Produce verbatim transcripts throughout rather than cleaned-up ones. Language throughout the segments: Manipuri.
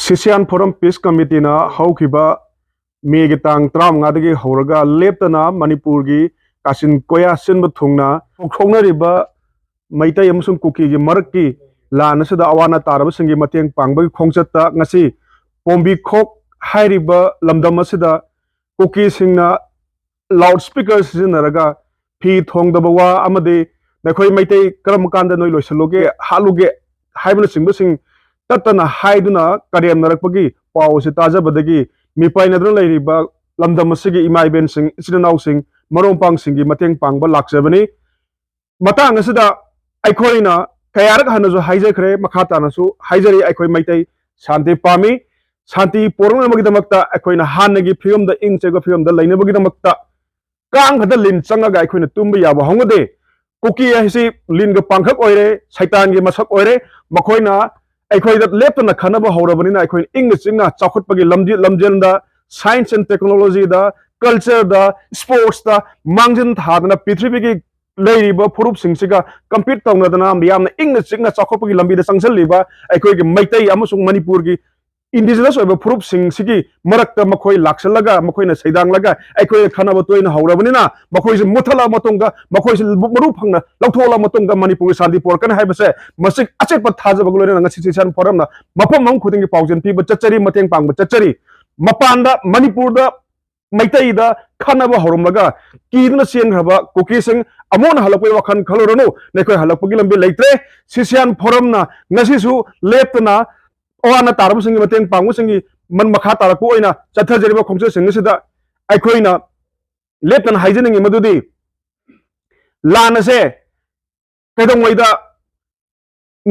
ꯁꯤꯁꯤꯌꯥꯟ ꯐꯣꯔꯝ ꯄꯤꯁ ꯀꯃꯤꯇꯤꯅ ꯍꯧꯈꯤꯕ ꯃꯦꯒꯤ ꯇꯥꯡ ꯇꯔꯥꯃꯉꯥꯗꯒꯤ ꯍꯧꯔꯒ ꯂꯦꯞꯇꯅ ꯃꯅꯤꯄꯨꯔꯒꯤ ꯀꯥꯆꯤꯟ ꯀꯣꯌꯥ ꯁꯤꯟꯕ ꯊꯨꯡꯅ ꯁꯣꯛꯅꯔꯤꯕ ꯃꯩꯇꯩ ꯑꯃꯁꯨꯡ ꯀꯨꯀꯤꯒꯤ ꯃꯔꯛꯀꯤ ꯂꯥꯟ ꯑꯁꯤꯗ ꯑꯋꯥ ꯑꯅꯥ ꯇꯥꯔꯕꯁꯤꯡꯒꯤ ꯃꯇꯦꯡ ꯄꯥꯡꯕꯒꯤ ꯈꯣꯡꯆꯠꯇ ꯉꯁꯤ ꯄꯣꯝꯕꯤꯈꯣꯛ ꯍꯥꯏꯔꯤꯕ ꯂꯝꯗꯝ ꯑꯁꯤꯗ ꯀꯨꯀꯤꯁꯤꯡꯅ ꯂꯥꯎꯠ ꯁ꯭ꯄꯤꯀꯔ ꯁꯤꯖꯤꯟꯅꯔꯒ ꯐꯤ ꯊꯣꯡꯗꯕ ꯋꯥ ꯑꯃꯗꯤ "ꯅꯈꯣꯏ ꯃꯩꯇꯩ ꯀꯔꯝꯕ ꯀꯥꯟꯗ ꯅꯣꯏ ꯂꯣꯏꯁꯤꯜꯂꯨꯒꯦ, ꯍꯥꯠꯂꯨꯒꯦ?" ꯍꯥꯏꯕꯅꯆꯤꯡꯕꯁꯤꯡ ꯇꯠꯇꯅ ꯍꯥꯏꯗꯨꯅ ꯀꯔꯦꯝꯅꯔꯛꯄꯒꯤ ꯄꯥꯎ ꯑꯁꯤ ꯇꯥꯖꯕꯗꯒꯤ ꯃꯤꯄꯥꯏꯅꯗꯨꯅ ꯂꯩꯔꯤꯕ ꯂꯝꯗꯝ ꯑꯁꯤꯒꯤ ꯏꯃꯥ ꯏꯕꯦꯟꯁꯤꯡ, ꯏꯆꯤꯟ ꯏꯅꯥꯎꯁꯤꯡ, ꯃꯔꯨꯞ ꯃꯄꯥꯡꯁꯤꯡꯒꯤ ꯃꯇꯦꯡ ꯄꯥꯡꯕ ꯂꯥꯛꯆꯕꯅꯤ꯫ ꯃꯇꯥꯡ ꯑꯁꯤꯗ ꯑꯩꯈꯣꯏꯅ ꯀꯌꯥꯔꯛ ꯍꯟꯅꯁꯨ ꯍꯥꯏꯖꯈ꯭ꯔꯦ, ꯃꯈꯥ ꯇꯥꯅꯁꯨ ꯍꯥꯏꯖꯔꯤ, ꯑꯩꯈꯣꯏ ꯃꯩꯇꯩ ꯁꯥꯟꯇꯤ ꯄꯥꯝꯃꯤ꯫ ꯁꯥꯟꯇꯤ ꯄꯣꯔꯛꯅꯕꯒꯤꯗꯃꯛꯇ, ꯑꯩꯈꯣꯏꯅ ꯍꯥꯟꯅꯒꯤ ꯐꯤꯕꯝꯗ, ꯏꯪ ꯆꯤꯛꯄ ꯐꯤꯕꯝꯗ ꯂꯩꯅꯕꯒꯤꯗꯃꯛꯇ, ꯀꯥꯡ ꯈꯛꯇ ꯂꯤꯟ ꯆꯪꯉꯒ ꯑꯩꯈꯣꯏꯅ ꯇꯨꯝꯕ ꯌꯥꯕ ꯍꯧꯅꯗꯦ꯫ ꯀꯨꯀꯤ ꯍꯥꯏꯁꯤ ꯂꯤꯟꯒ ꯄꯥꯡꯈꯛ ꯑꯣꯏꯔꯦ, ꯁꯩꯇꯥꯟꯒꯤ ꯃꯁꯛ ꯑꯣꯏꯔꯦ꯫ ꯃꯈꯣꯏꯅ ꯑꯩꯈꯣꯏꯗ ꯂꯦꯞꯇꯅ ꯈꯟꯅꯕ ꯍꯧꯔꯕꯅꯤꯅ, ꯑꯩꯈꯣꯏꯅ ꯏꯪꯅ ꯆꯤꯛꯅ ꯆꯥꯎꯈꯠꯄꯒꯤ ꯂꯝꯖꯦ-, ꯂꯝꯖꯦꯜꯗ, science and technology the, culture the, sports ꯇ ꯃꯥꯡꯖꯤꯟ ꯊꯥꯗꯅ, ꯄ꯭ꯔꯤꯊꯤꯕꯤꯒꯤ ꯂꯩꯔꯤꯕ ꯐꯨꯔꯨꯞꯁꯤꯡꯁꯤꯒ compete ꯇꯧꯅꯗꯅ, ꯌꯥꯝꯅ ꯏꯪꯅ ꯆꯤꯛꯅ ꯆꯥꯎꯈꯠꯄꯒꯤ ꯂꯝꯕꯤꯗ ꯆꯪꯁꯤꯜꯂꯤꯕ ꯑꯩꯈꯣꯏꯒꯤ ꯃꯩꯇꯩ ꯑꯃꯁꯨꯡ ꯃꯅꯤꯄꯨꯔꯒꯤ indigenous ꯑꯣꯏꯕ ꯐꯨꯔꯨꯞꯁꯤꯡꯁꯤꯒꯤ ꯃꯔꯛꯇ ꯃꯈꯣꯏ ꯂꯥꯛꯁꯜꯂꯒ, ꯃꯈꯣꯏꯅ ꯁꯩꯗꯥꯡꯂꯒ ꯑꯩꯈꯣꯏꯒ ꯈꯟꯅꯕ ꯇꯣꯏꯅ ꯍꯧꯔꯕꯅꯤꯅ, ꯃꯈꯣꯏꯁꯤ ꯃꯨꯠꯊꯠꯂꯕ ꯃꯇꯨꯡꯗ, ꯃꯈꯣꯏꯁꯤ ꯃꯔꯨ ꯐꯪꯅ ꯂꯧꯊꯣꯛꯂꯕ ꯃꯇꯨꯡꯗ, ꯃꯅꯤꯄꯨꯔꯒꯤ ꯁꯥꯟꯇꯤ ꯄꯣꯔꯛꯀꯅꯤ ꯍꯥꯏꯕꯁꯦ ꯃꯁꯤ ꯑꯆꯦꯠꯄ ꯊꯥꯖꯕꯒ ꯂꯣꯏꯅꯅ ꯉꯁꯤ ꯁꯤꯁꯥꯟ ꯐꯣꯔꯝꯅ ꯃꯐꯝ ꯃꯐꯝ ꯈꯨꯗꯤꯡꯒꯤ ꯄꯥꯎꯖꯦꯜ ꯄꯤꯕ ꯆꯠꯆꯔꯤ, ꯃꯇꯦꯡ ꯄꯥꯡꯕ ꯆꯠꯆꯔꯤ꯫ ꯃꯄꯥꯟꯗ, ꯃꯅꯤꯄꯨꯔꯗ ꯃꯩꯇꯩꯗ ꯈꯠꯅꯕ ꯍꯧꯔꯝꯂꯒ ꯀꯤꯗꯨꯅ ꯆꯦꯟꯈ꯭ꯔꯕ ꯀꯨꯀꯤꯁꯤꯡ, ꯑꯃꯨꯛ ꯍꯟꯅ ꯍꯜꯂꯛꯄꯒꯤ ꯋꯥꯈꯜ ꯈꯜꯂꯨꯔꯅꯨ꯫ ꯅꯈꯣꯏ ꯍꯜꯂꯛꯄꯒꯤ ꯂꯝꯕꯤ ꯂꯩꯇ꯭ꯔꯦ꯫ ꯁꯤꯁꯤꯌꯥꯟ ꯐꯣꯔꯝꯅ ꯉꯁꯤꯁꯨ ꯂꯦꯞꯇꯅ ꯑꯋꯥ ꯑꯅꯥ ꯇꯥꯔꯕꯁꯤꯡꯒꯤ ꯃꯇꯦꯡ ꯄꯥꯡꯕꯁꯤꯡꯒꯤ ꯃꯟ-, ꯃꯈꯥ ꯇꯥꯔꯛꯄ ꯑꯣꯏꯅ ꯆꯠꯊꯖꯔꯤꯕ ꯈꯣꯡꯆꯠꯁꯤꯡ ꯑꯁꯤꯗ ꯑꯩꯈꯣꯏꯅ ꯂꯦꯞꯇꯅ ꯍꯥꯏꯖꯅꯤꯡꯉꯤ ꯃꯗꯨꯗꯤ, ꯂꯥꯟ ꯑꯁꯦ ꯀꯩꯗꯧꯉꯩꯗ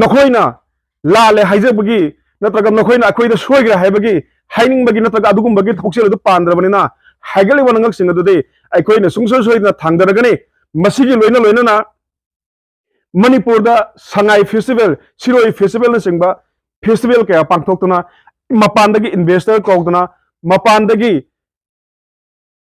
ꯅꯈꯣꯏꯅ ꯂꯥꯜꯂꯦ ꯍꯥꯏꯖꯕꯒꯤ ꯅꯠꯇ꯭ꯔꯒ ꯅꯈꯣꯏꯅ ꯑꯩꯈꯣꯏꯗ ꯁꯣꯏꯈ꯭ꯔꯦ ꯍꯥꯏꯕꯒꯤ, ꯍꯥꯏꯅꯤꯡꯕꯒꯤ ꯅꯠꯇ꯭ꯔꯒ ꯑꯗꯨꯒꯨꯝꯕꯒꯤ ꯊꯧꯁꯤꯜ ꯑꯗꯨ ꯄꯥꯟꯗ꯭ꯔꯕꯅꯤꯅ, ꯍꯥꯏꯒꯠꯂꯤꯕ ꯋꯥꯉꯪꯁꯤꯡ ꯑꯗꯨꯗꯤ ꯑꯩꯈꯣꯏꯅ ꯁꯨꯡꯁꯣꯏ ꯁꯣꯏꯗꯅ ꯊꯥꯡꯗꯔꯒꯅꯤ꯫ ꯃꯁꯤꯒꯤ ꯂꯣꯏꯅ ꯂꯣꯏꯅꯅ ꯃꯅꯤꯄꯨꯔꯗ ꯁꯉꯥꯏ ꯐꯦꯁꯇꯤꯚꯦꯜ, ꯁꯤꯔꯣꯏ ꯐꯦꯁꯇꯤꯚꯦꯜꯅꯆꯤꯡꯕ ꯐꯦꯁꯇꯤꯚꯦꯜ ꯀꯌꯥ ꯄꯥꯡꯊꯣꯛꯇꯨꯅ, ꯃꯄꯥꯟꯗꯒꯤ ꯏꯟꯚꯦꯁꯇꯔ ꯀꯧꯗꯨꯅ, ꯃꯄꯥꯟꯗꯒꯤ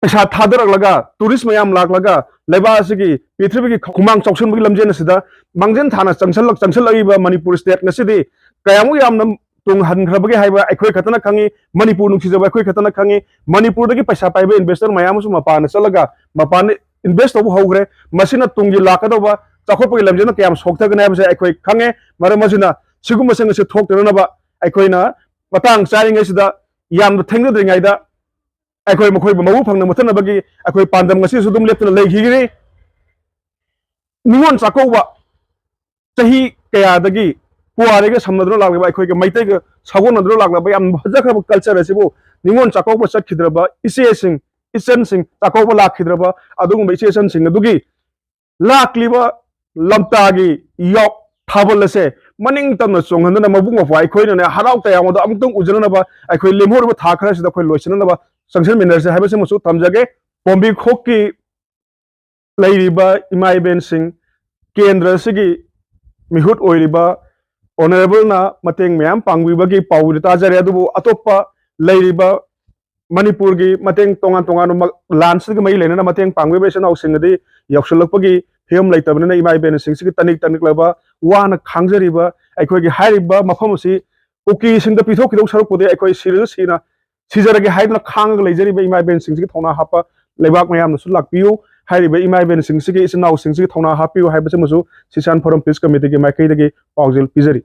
ꯄꯩꯁꯥ ꯊꯥꯗꯔꯛꯂꯒ, ꯇꯨꯔꯤꯁ ꯃꯌꯥꯝ ꯂꯥꯛꯂꯒ, ꯂꯩꯕꯥꯛ ꯑꯁꯤꯒꯤ, ꯄ꯭ꯔꯤꯊꯤꯕꯤꯒꯤ ꯈꯨꯃꯥꯡ ꯆꯥꯎꯁꯤꯟꯕꯒꯤ ꯂꯝꯖꯦꯜ ꯑꯁꯤꯗ ꯃꯥꯡꯖꯤꯟ ꯊꯥꯅ ꯆꯪꯁꯤꯜꯂꯛ-, ꯆꯪꯁꯤꯜꯂꯛꯂꯤꯕ ꯃꯅꯤꯄꯨꯔ ꯁ꯭ꯇꯦꯠ ꯉꯁꯤꯗꯤ ꯀꯌꯥꯃꯨꯛ ꯌꯥꯝꯅ ꯇꯨꯡ ꯍꯟꯈ꯭ꯔꯕꯒꯦ ꯍꯥꯏꯕ ꯑꯩꯈꯣꯏ ꯈꯛꯇꯅ ꯈꯪꯉꯤ, ꯃꯅꯤꯄꯨꯔ ꯅꯨꯡꯁꯤꯖꯕ ꯑꯩꯈꯣꯏ ꯈꯛꯇꯅ ꯈꯪꯉꯤ꯫ ꯃꯅꯤꯄꯨꯔꯗꯒꯤ ꯄꯩꯁꯥ ꯄꯥꯏꯕ ꯏꯟꯚꯦꯁꯇꯔ ꯃꯌꯥꯝ ꯑꯃꯁꯨ ꯃꯄꯥꯟꯗ ꯆꯠꯂꯒ ꯃꯄꯥꯟꯗ ꯏꯟꯚꯦꯁ ꯇꯧꯕ ꯍꯧꯈ꯭ꯔꯦ꯫ ꯃꯁꯤꯅ ꯇꯨꯡꯒꯤ ꯂꯥꯛꯀꯗꯧꯕ ꯆꯥꯎꯈꯠꯄꯒꯤ ꯂꯝꯖꯦꯜꯗ ꯀꯌꯥꯝ ꯁꯣꯛꯊꯒꯅꯤ ꯍꯥꯏꯕꯁꯦ ꯑꯩꯈꯣꯏ ꯈꯪꯉꯦ꯫ ꯃꯔꯝ ꯑꯁꯤꯅ ꯁꯤꯒꯨꯝꯕꯁꯤꯡ ꯑꯁꯤ ꯊꯣꯛꯇꯅꯅꯕ ꯑꯩꯈꯣꯏꯅ ꯃꯇꯥꯡ ꯆꯥꯔꯤꯉꯩꯁꯤꯗ, ꯌꯥꯝꯅ ꯊꯦꯡꯅꯗ꯭ꯔꯤꯉꯩꯗ ꯑꯩꯈꯣꯏ ꯃꯈꯣꯏꯕꯨ ꯃꯄꯨ ꯐꯪꯅ ꯃꯨꯠꯊꯠꯅꯕꯒꯤ ꯑꯩꯈꯣꯏ ꯄꯥꯟꯗꯝ ꯉꯁꯤꯁꯨ ꯑꯗꯨꯝ ꯂꯦꯞꯇꯅ ꯂꯩꯈꯤꯒꯅꯤ꯫ ꯅꯤꯉꯣꯜ ꯆꯥꯛꯀꯧꯕ ꯆꯍꯤ ꯀꯌꯥꯗꯒꯤ ꯄꯨꯋꯥꯔꯤꯒ ꯁꯝꯅꯗꯨꯅ ꯂꯥꯛꯂꯤꯕ, ꯑꯩꯈꯣꯏꯒꯤ ꯃꯩꯇꯩꯒ ꯁꯥꯒꯣꯟꯅꯗꯨꯅ ꯂꯥꯛꯂꯕ ꯌꯥꯝ ꯐꯖꯈ꯭ꯔꯕ ꯀꯜꯆꯔ ꯑꯁꯤꯕꯨ ꯅꯤꯉꯣꯜ ꯆꯥꯛꯀꯧꯕ ꯆꯠꯈꯤꯗ꯭ꯔꯕ ꯏꯆꯦꯁꯤꯡ, ꯏꯆꯟꯁꯤꯡ, ꯆꯥꯛꯀꯧꯕ ꯂꯥꯛꯈꯤꯗ꯭ꯔꯕ ꯑꯗꯨꯒꯨꯝꯕ ꯏꯆꯦ ꯏꯆꯟꯁꯤꯡ ꯑꯗꯨꯒꯤ ꯂꯥꯛꯂꯤꯕ ꯂꯝꯇꯥꯒꯤ ꯌꯥꯎ ꯊꯥꯕꯜ ꯑꯁꯦ ꯃꯅꯤꯡ ꯇꯝꯅ ꯆꯣꯡꯍꯟꯗꯨꯅ ꯃꯕꯨꯡ ꯃꯧꯄ꯭ꯋꯥ ꯑꯩꯈꯣꯏꯅꯅꯦ ꯍꯔꯥꯎ ꯇꯌꯥꯝꯕꯗ ꯑꯃꯨꯛꯇꯪ ꯎꯖꯅꯅꯕ, ꯑꯩꯈꯣꯏ ꯂꯦꯝꯍꯧꯔꯤꯕ ꯊꯥ ꯈꯔꯁꯤꯗ ꯑꯩꯈꯣꯏ ꯂꯣꯏꯁꯤꯟꯅꯅꯕ ꯆꯪꯁꯤꯟꯃꯤꯟꯅꯔꯁꯦ ꯍꯥꯏꯕꯁꯤꯃꯁꯨ ꯊꯝꯖꯒꯦ꯫ ꯄꯣꯝꯕꯤ ꯈꯣꯛꯀꯤ ꯂꯩꯔꯤꯕ ꯏꯃꯥ ꯏꯕꯦꯟꯁꯤꯡ, ꯀꯦꯟꯗ꯭ꯔ ꯑꯁꯤꯒꯤ ꯃꯤꯍꯨꯠ ꯑꯣꯏꯔꯤꯕ ꯑꯣꯅꯔꯦꯕꯜꯅ ꯃꯇꯦꯡ ꯃꯌꯥꯝ ꯄꯥꯡꯕꯤꯕꯒꯤ ꯄꯥꯎꯗꯤ ꯇꯥꯖꯔꯦ, ꯑꯗꯨꯕꯨ ꯑꯇꯣꯞꯄ ꯂꯩꯔꯤꯕ ꯃꯅꯤꯄꯨꯔꯒꯤ ꯃꯇꯦꯡ ꯇꯣꯉꯥꯟ ꯇꯣꯉꯥꯟꯕ ꯃ-, ꯂꯥꯟꯁꯤꯒ ꯃꯔꯤ ꯂꯩꯅꯅ ꯃꯇꯦꯡ ꯄꯥꯡꯕꯤꯕ ꯏꯆꯤꯟ ꯏꯅꯥꯎꯁꯤꯡ ꯑꯗꯤ ꯌꯧꯁꯤꯜꯂꯛꯄꯒꯤ ꯐꯤꯕꯝ ꯂꯩꯇꯕꯅꯤꯅ, ꯏꯃꯥ ꯏꯕꯦꯟꯁꯤꯡꯁꯤꯒꯤ ꯇꯅꯤꯛ ꯇꯅꯤꯛꯂꯕ ꯋꯥꯅ ꯈꯥꯡꯖꯔꯤꯕ ꯑꯩꯈꯣꯏꯒꯤ ꯍꯥꯏꯔꯤꯕ ꯃꯐꯝ ꯑꯁꯤ ꯀꯨꯀꯤꯁꯤꯡꯗ ꯄꯤꯊꯣꯛꯈꯤꯗꯧ ꯁꯔꯨꯛꯄꯨꯗꯤ, ꯑꯩꯈꯣꯏ ꯁꯤꯔꯁꯨ ꯁꯤꯅ ꯁꯤꯖꯔꯒꯦ ꯍꯥꯏꯗꯨꯅ ꯈꯥꯡꯉꯒ ꯂꯩꯖꯔꯤꯕ ꯏꯃꯥ ꯏꯕꯦꯟꯁꯤꯡꯁꯤꯒꯤ ꯊꯧꯅꯥ ꯍꯥꯞꯄ ꯂꯩꯕꯥꯛ ꯃꯌꯥꯝꯅꯁꯨ ꯂꯥꯛꯄꯤꯌꯨ꯫ ꯍꯥꯏꯔꯤꯕ ꯏꯃꯥ ꯏꯕꯦꯟꯁꯤꯡꯁꯤꯒꯤ, ꯏꯆꯤꯟ ꯏꯅꯥꯎꯁꯤꯡꯁꯤꯒꯤ ꯊꯧꯅꯥ ꯍꯥꯞꯄꯤꯌꯨ ꯍꯥꯏꯕꯁꯤꯃꯁꯨ ꯁꯤꯁꯥꯟ ꯐꯣꯔꯝ ꯄꯤꯁ ꯀꯃꯤꯇꯤꯒꯤ ꯃꯥꯏꯀꯩꯗꯒꯤ ꯄꯥꯎꯖꯦꯜ ꯄꯤꯖꯔꯤ꯫